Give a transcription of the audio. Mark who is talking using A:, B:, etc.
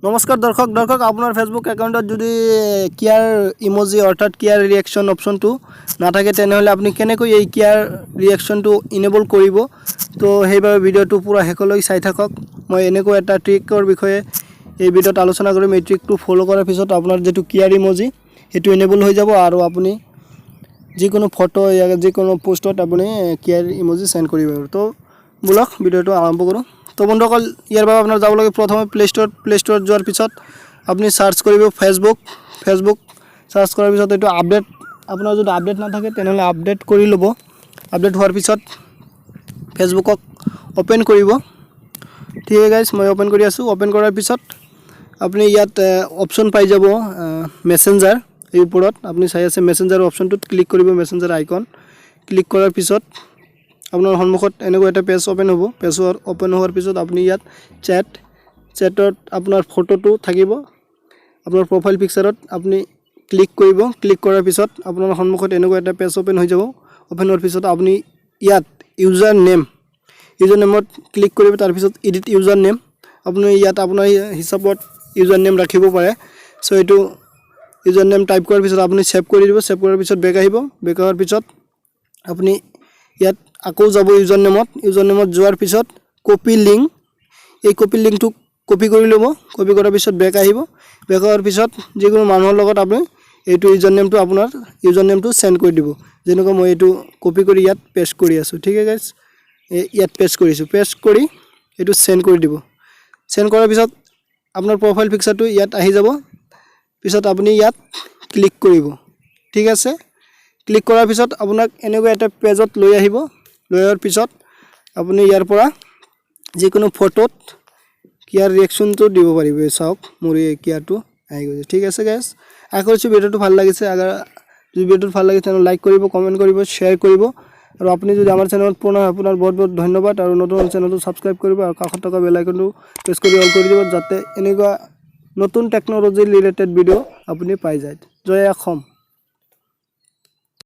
A: নমস্কাৰ দৰ্শক। দৰ্শক, আপোনাৰ ফেচবুক একাউণ্টত যদি কেয়াৰ ইম'জি অৰ্থাৎ কেয়াৰ ৰিয়েকশ্যন অপশ্যনটো নাথাকে, তেনেহ'লে আপুনি কেনেকৈ এই কেয়াৰ ৰিয়েকশ্যনটো ইনেবল কৰিব? তো সেইবাবে ভিডিঅ'টো পূৰা শেষলৈ চাই থাকক। মই এনেকুৱা এটা ট্ৰিকৰ বিষয়ে এই ভিডিঅ'ত আলোচনা কৰিম। এই ট্ৰিকটো ফ'ল' কৰাৰ পিছত আপোনাৰ যিটো কেয়াৰ ইম'জি, সেইটো এনেবল হৈ যাব আৰু আপুনি যিকোনো ফটো, যিকোনো পোষ্টত আপুনি কেয়াৰ ইম'জি চেণ্ড কৰিব পাৰিব। তো ব'লক, ভিডিঅ'টো আৰম্ভ কৰোঁ। তো বন্ধুসকল, ইয়াৰ বাবে আপোনাৰ যাব লাগে প্ৰথমে প্লে' ষ্ট'ৰত। প্লে' ষ্ট'ৰত যোৱাৰ পিছত আপুনি চাৰ্চ কৰিব ফেচবুক। ফেচবুক চাৰ্চ কৰাৰ পিছত এইটো আপডেট, আপোনাৰ যদি আপডেট নাথাকে, তেনেহ'লে আপডেট কৰি ল'ব। আপডেট হোৱাৰ পিছত ফেচবুকক অ'পেন কৰিব। ঠিক আছে গাইজ, মই অ'পেন কৰি আছোঁ। অ'পেন কৰাৰ পিছত আপুনি ইয়াত অপশ্যন পাই যাব মেছেঞ্জাৰ। এই ওপৰত আপুনি চাই আছে, মেছেঞ্জাৰ অপশ্যনটোত ক্লিক কৰিব। মেছেঞ্জাৰ আইকন ক্লিক কৰাৰ পিছত আপোনাৰ সন্মুখত এনেকুৱা এটা পেজ অ'পেন হ'ব। পেজ অ'পেন হোৱাৰ পিছত আপুনি ইয়াত চেটত আপোনাৰ ফটোটো থাকিব। আপোনাৰ প্ৰফাইল পিকচাৰত আপুনি ক্লিক কৰিব। ক্লিক কৰাৰ পিছত আপোনাৰ সন্মুখত এনেকুৱা এটা পেজ অ'পেন হৈ যাব। অ'পেন হোৱাৰ পিছত আপুনি ইয়াত ইউজাৰ নেম, ইউজাৰ নেমত ক্লিক কৰিব। তাৰপিছত এডিট ইউজাৰ নেম, আপুনি ইয়াত আপোনাৰ হিচাপত ইউজাৰ নেম ৰাখিব পাৰে। চ' এইটো ইউজাৰ নেম টাইপ কৰাৰ পিছত আপুনি ছেভ কৰি দিব। ছেভ কৰাৰ পিছত বেক আহিব। বেক অহাৰ পিছত আপুনি ইয়াত আকৌ যাব ইউজাৰ নেমত। ইউজাৰ নেমত যোৱাৰ পিছত কপি লিংক, এই কপি লিংকটো কপি কৰি ল'ব। কপি কৰাৰ পিছত বেক আহিব। বেক অহাৰ পিছত যিকোনো মানুহৰ লগত আপুনি এইটো ইউজাৰ নেমটো, আপোনাৰ ইউজাৰ নেমটো চেণ্ড কৰি দিব। যেনেকুৱা মই এইটো কপি কৰি ইয়াত পেষ্ট কৰি আছোঁ। ঠিক আছে গাইজ, ইয়াত পেষ্ট কৰিছোঁ। পেষ্ট কৰি এইটো চেণ্ড কৰি দিব। চেণ্ড কৰাৰ পিছত আপোনাৰ প্ৰফাইল পিকচাৰটো ইয়াত আহি যাব। পিছত আপুনি ইয়াত ক্লিক কৰিব। ঠিক আছে, ক্লিক কৰাৰ পিছত আপোনাক এনেকুৱা এটা পেজত লৈ আহিব। লৈ অহাৰ পিছত আপুনি ইয়াৰ পৰা যিকোনো ফটোত কেয়াৰ ৰিয়েকশ্যনটো দিব পাৰিব। এই চাওক, মোৰ এই কেয়াৰটো আহি গৈছে। ঠিক আছে গাইজ, আশা কৰিছোঁ ভিডিঅ'টো ভাল লাগিছে। আগাৰ যদি ভিডিঅ'টো ভাল লাগিছে, তেনেহ'লে লাইক কৰিব, কমেণ্ট কৰিব, শ্বেয়াৰ কৰিব আৰু আপুনি যদি আমাৰ চেনেলত পুৰণা হয়, আপোনাৰ বহুত বহুত ধন্যবাদ। আৰু নতুন চেনেলটো ছাবস্ক্ৰাইব কৰিব আৰু কাষত থকা বেল আইকনটো প্ৰেছ কৰি অল কৰি দিব, যাতে এনেকুৱা নতুন টেকন'লজি ৰিলেটেড ভিডিঅ' আপুনি পাই যায়। জয় অসম।